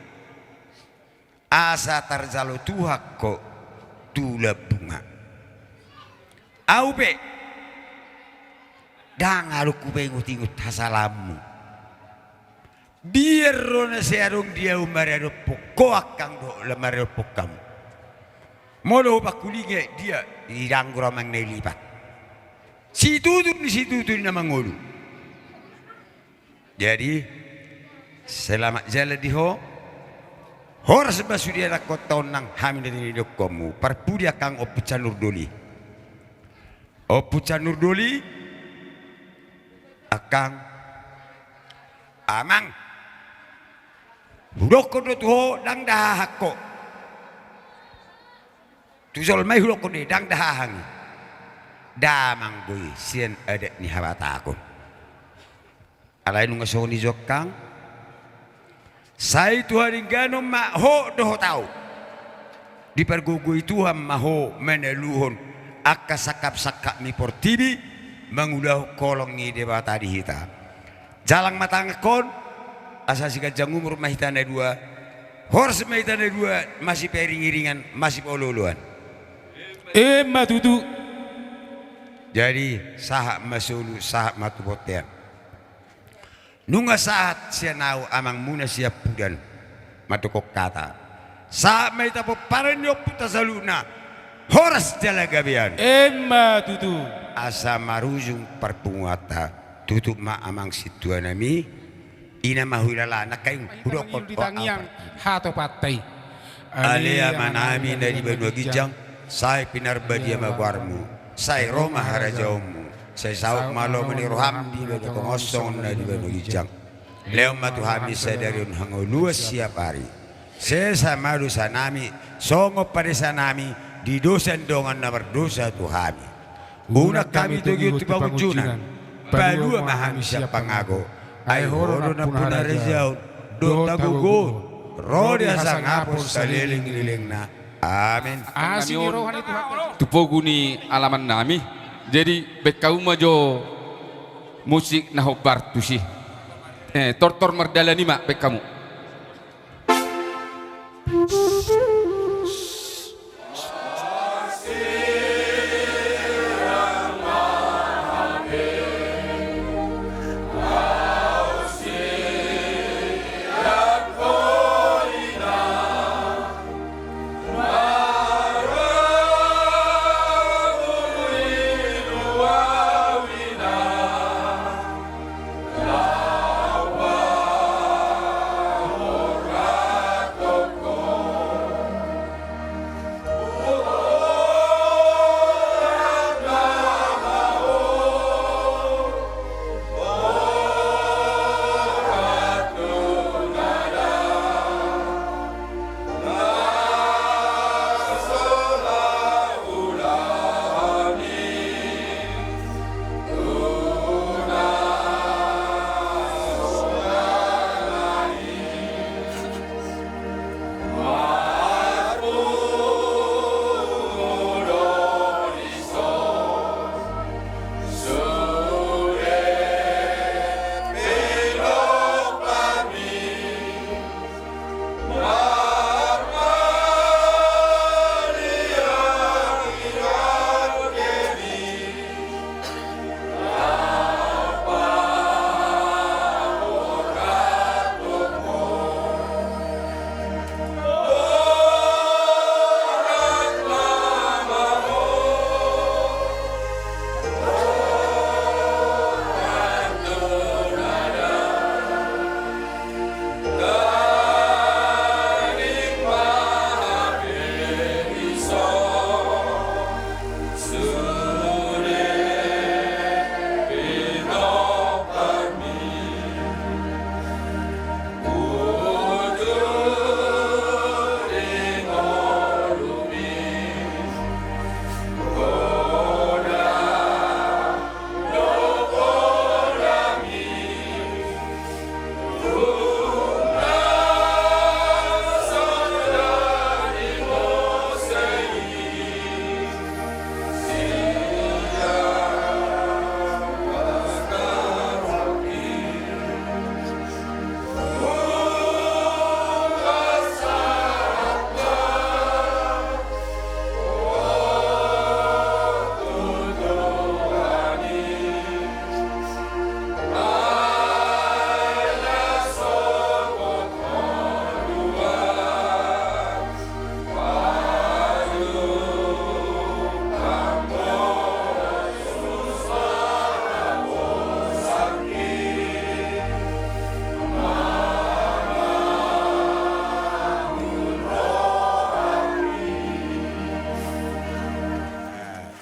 Asa tarjalo Tuhan ho tu lambungna. Au pe, ndang adong hupaingotingot hasalaanmu. Biar do na sai adong di au maradophon ho angkang dohot maradophon hamu. Molo hupangkulingi dia, i ndang ro amang na i lipat. Situtu ni situtu ni na mangolu. Jadi, selamat jalan di ho. Horas ma sude anakkonta on nang hami na tinadingkonmu. Parpudi angkang Ompu Canur Doli. Ompu Canur Doli, angkang, amang. Hudokkon do tu ho ndang dahahang ho. Tu jolma i hudokkon do i ndang dahahang i. Damang do i sian adat ni habatahon. Alai nunga songon i jo angkang, Sai tu haringganon ma ho dohot ahu. Dipargogoi Tuhan ma ho manaluhon angka sangkap-sangkap ni portibi, mangulahon holong ni Debata di hita. Jalang ma tanganhon, asa siganjang umur ma hita na dua, horas ma hita na dua, masipairing-iringan, masipaolo-oloan. Emma tutu. Jadi, sahat ma solu, sahat ma tu bontean. Nunga sahat sian ahu amangmuna Siampudan, mandok hata. Sahat ma hita pomparan ni ompunta saluhutna, horas jala gabean. Emma tutu. Asa marujung parpunguanta, tutup ma amang sintuanami, ina ma huilala, nangkaning hudokkon di tangiang hatopanta i. Ale Amanami na di banua ginjang, sai pinarbadia ma goarmu, sai ro ma harajaonmu, sai saut ma lomo ni roham di banua tonga on songon na di banua ginjang. Lehon ma tu hami sadari on hangoluan siapari. Sesa ma dosanami, songon panesanami di dosa ni dongan na mardosa tu hami. Unang hami togihon tu pangunjunan, palua ma hami sian pangago. Ai ho do nampuna harajaon dohot hagogoon, ro di hasangapon saleleng ni lelengna. Amen. Asi ni roha ni Tuhan. Tu pogu ni alamannami. Jadi, baen hamu ma jo musik na hombar tusi. Eh, tortor mardalan i ma, baen hamu.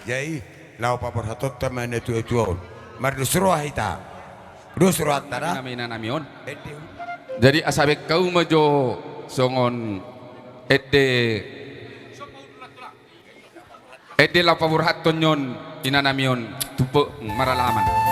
Jadi, laho paborhatonta ma na tuatua on. Mardos roha hita. Dos rohanta da. Inanami, inanami on. Ende. Jadi, asa baen hamu ma jo songon ende. Ende laho paborhathon ni on, inanami on, tu po-, maralaman.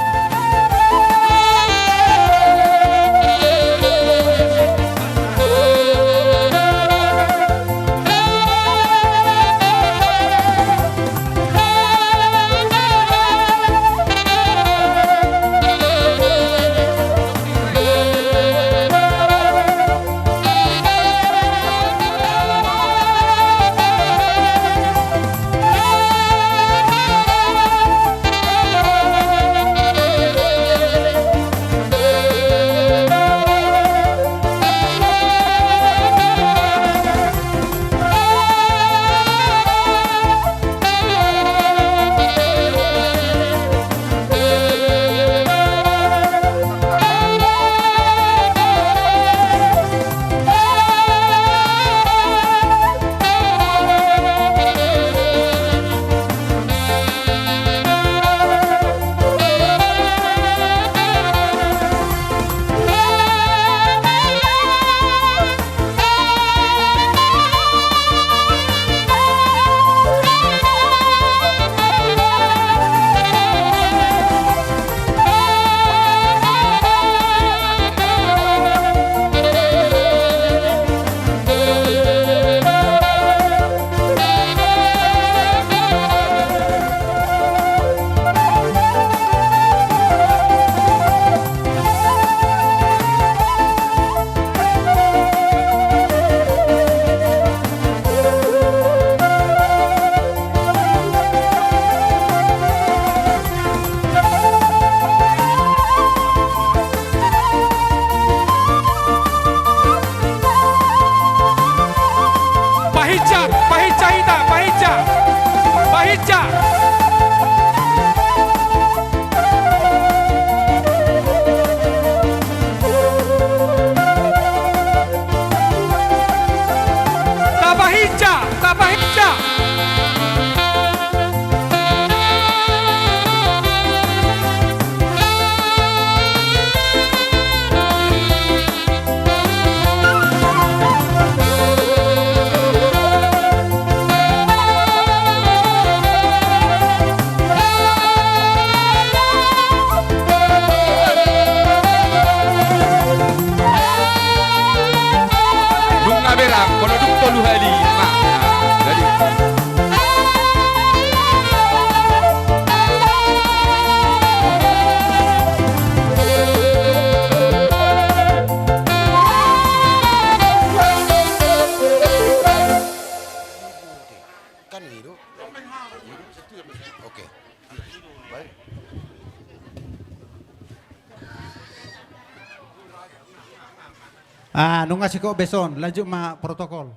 Kan i do. Oke. Baik. Ah, nunga sikok beson, lanjut ma protokol.